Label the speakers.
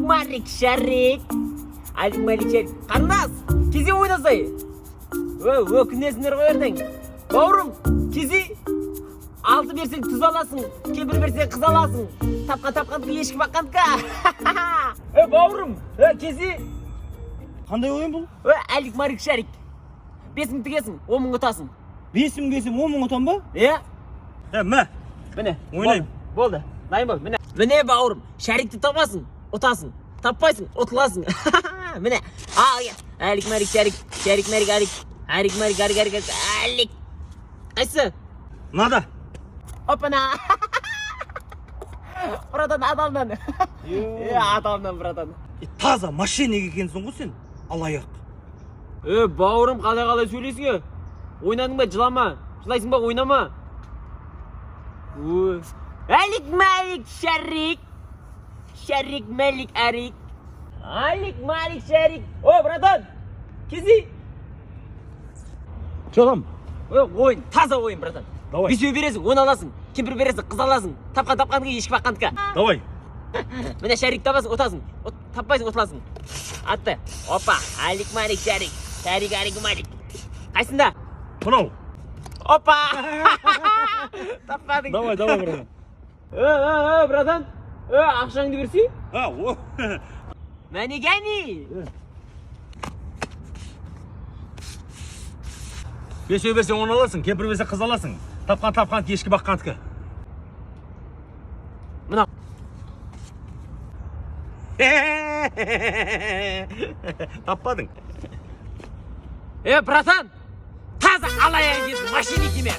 Speaker 1: Марик, Шарик. Алик, Марик, Шарик. Қарындас, кезек ойнасай. Ö, өкінесіңдер ғой ертең. Бауырым, кезек. Алты берсең тұз аласың, кемпір берсең қыз аласың. Тапқан тапқандікі, ешкі баққандікі. Е, бауырым, е, кезек.
Speaker 2: Қандай ойын бұл?
Speaker 1: Ö, Алик, Марик, Шарик. 5000 тігесің, 10 000 ұтасың.
Speaker 2: 5000 келсем 10 000 ұтам ба?
Speaker 1: Е?
Speaker 2: Е, мә.
Speaker 1: Міне.
Speaker 2: Ойнаймын.
Speaker 1: Болды. Дайын бол. Міне. Міне, бауырым, шарикті табасың, ұтасың. Таппайсың, ұтыласың. Міне. Ал, кел. Алик, Марик, Шарик. Шарик, Марик, Алик. Алик, Марик, Алик, Алик, Алик. Алик. Қайсысы?
Speaker 2: Мынада.
Speaker 1: Опана. Братан, адамнан. Е, адамнан, братан.
Speaker 2: Е, таза мошенник екенсің ғой сен. Алаяқ.
Speaker 1: Е, бауырым, қалай қалай сөйлейсің, е? Ойнадың ба, жылама. Жылайсың ба, ойнама. Ой. Алик, Малик, Шарик. Шарик, Малик, Арик. Алик, Малик, Шарик. О, братан. Кези.
Speaker 2: Че там?
Speaker 1: Ой, ойын, таза ойын, братан.
Speaker 2: Давай.
Speaker 1: Бесеу бересің, он аласың. Кемпір бересің, қыз аласың. Тапқан тапқандікі, ешкі баққандікі.
Speaker 2: Давай.
Speaker 1: Міне, шарик табасың, ұтасың. Таппайсың, ұтыласың. Атты. Опа, Алик, Малик, Шарик. Шарик, Алик, Малик. Қайсында?
Speaker 2: Мынау.
Speaker 1: Опа! Таппадың.
Speaker 2: Давай, давай, братан.
Speaker 1: Э, э, э, братан. Э, ақшаңды берсей.
Speaker 2: А, о.
Speaker 1: Мәне гәни.
Speaker 2: Бесеу берсең он аласың, кемпір берсең қыз аласың. Тапқан тапқандікі, ешкі баққандікі.
Speaker 1: Мына.
Speaker 2: Таппадың.
Speaker 1: Э, братан. Таза алаяқ екенсің, мошенник деме.